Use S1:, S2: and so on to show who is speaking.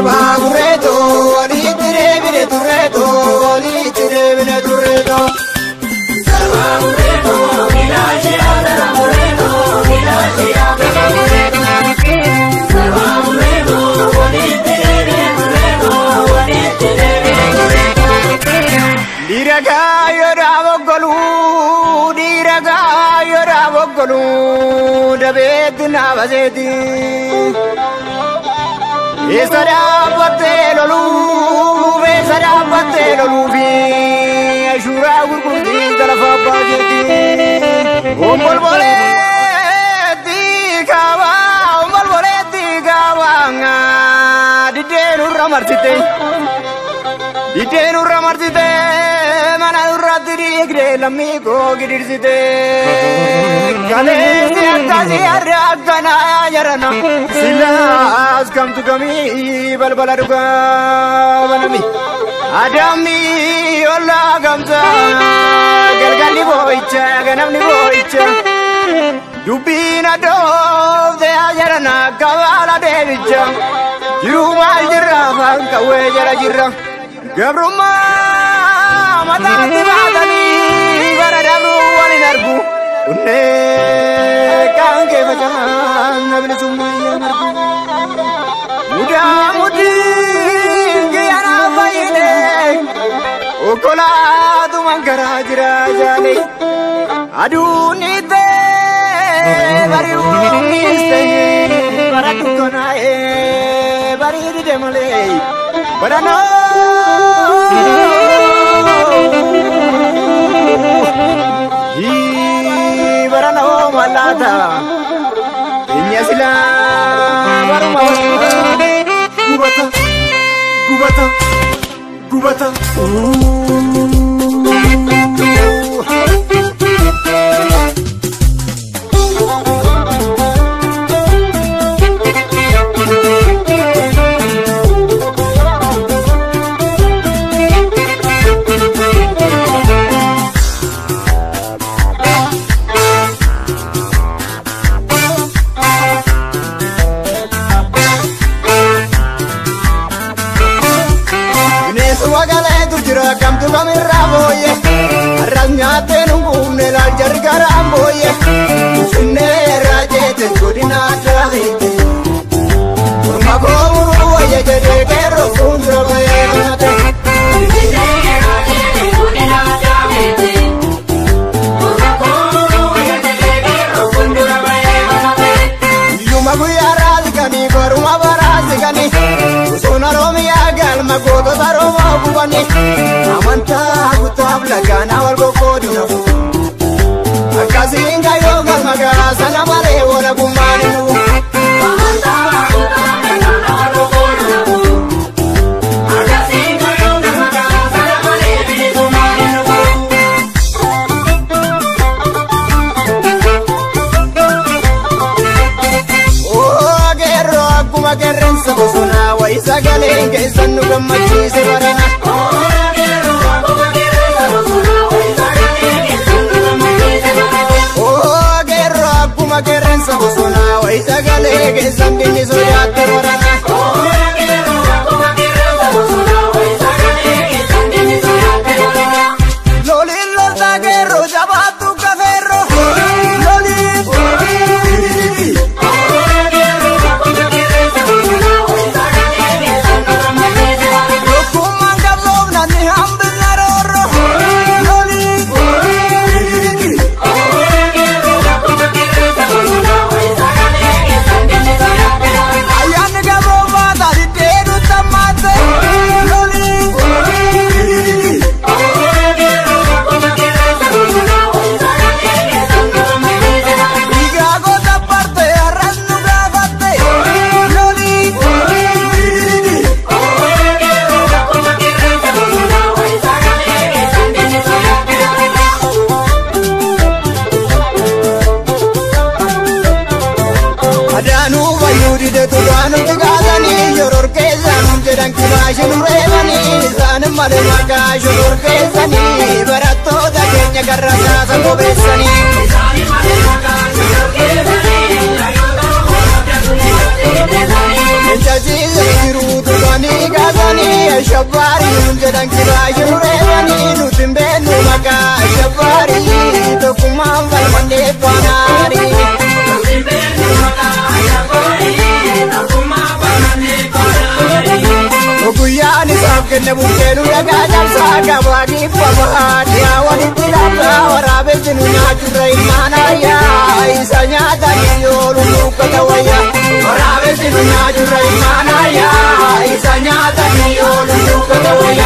S1: Sarbaa gurreeto walitti deebine turreeto walitti deebine turreeto. Sarbaa gurreeto ilaalchi adana gurreeto ilaalchi adana gurreeto. Sarbaa gurreeto walitti deebine turreeto walitti deebine turreeto. Dhiira gaayyoodhaa boggoluu dhiira gaayyoodhaa boggoluu dabeetti naabaseeti. Eessa dhaabbattee loluu eessa dhaabbattee loluufi ashuuraa gurgurtii galafa abbaa keetii. Ombolboleetti kaabaa ombolboleetti kaabaa diddee nurra marsite. Diddee nurra marsite mana nurratti dhiigde lammii koo gidirsite. Kaleessi akkasii har'a akkanaa jarana silaas kamtu kamii balbala dhugaa banami. Adamni ollaa gamta galgalli boo'icha ganamni boo'icha. Dubbiin adoofte jarana kabaala deebicha. Jiruu maal jirra afaan qawwee jala jirra. Gabrummaa mataatti baatanii bara dabruu waliin argu. Onnee kaan kee faca'aan bilisummaa iyyaan argu. Mudaa mudhiin kiyyaanaaf fayyide okkolaatumaan karaa jira jaale. Aduun dhiittee bari'uun dhiiste bara dukkanaa'ee barii dide malee baranoo. Baranoo mallaata enya silaa baruma
S2: Gubata gubata gubata.
S1: Bineensi wagaleetu jira kamtu kamirraa booyye har'as nyaattee nu quufne laal jarri garaan booyye Finfinnee irraa jeete godina addaa hiitte Morma koo muruu wayya jedhee qeerroo fuuldura bahee kanate. Guyyuma guyyaa raasikanii baruma baraasikanii Bosona Oromiyaa galma gootota Oromoo gubanii amantaa kutaaf lagaanaa wal qoqqoodina. Akkasiin kayyoo galma garaa sana malee walabummaan hin dhufu. Geerroo akkuma qeerransa bosonaa wayi sagaleen keessan nu gammachiise barana. Geerroo akkuma qeerransa bosonaa wayi sagalee keessan dinni sodaatte barana. Loliin loltaa geerroo jabaattu kafeerroo. Loliin. Tokkummaan qabsoofna ni hambisna roorroo. Loliin. Ayyaanni gabroomaa diddee nutti Loliin. Dhiigaa goota barte har'as nu gaafatte. Loliin. Adaanuu fayyuu dide turaa nutti kaasanii shororkeessan jedhan kibaashin reebanii isaan malee maqaa shororkeessanii barattoota keenya garra saasan bobeessanii. Leenca ciisee jiruutu kan Ashabaarii jedhan kiraayyuu reebanii nuti hin beeknu maqaa ashabaarii tokkummaan falmannee faanaarii. Guyyaan isaaf kenne bukkee nu dhagaa cabsaa qabaa dhiibbamaa dhiyaa walitti laafaa waraabessi nu nyaachurra ilmaan ayyaa isa nyaatanii yoolu duukkata wayyaa. Waraabessi nu nyaachurra ilmaan ayyaa isa nyaatanii yoolu duukkata wayyaa.